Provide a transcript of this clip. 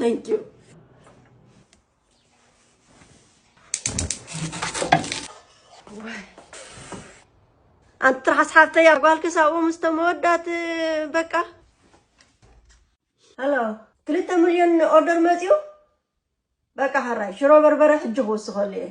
Thank you. ኣንቲ ትርሓስ ሓፍተይ፣ ጓልክስ ኣብኡ ምስ ተመወዳት፣ በቃ። ሄሎ፣ ክልተ ሚልዮን ኦርደር መፂኡ። በቃ ሕራይ ሽሮ በርበረ ሕጂ ክውስኸሉ እየ።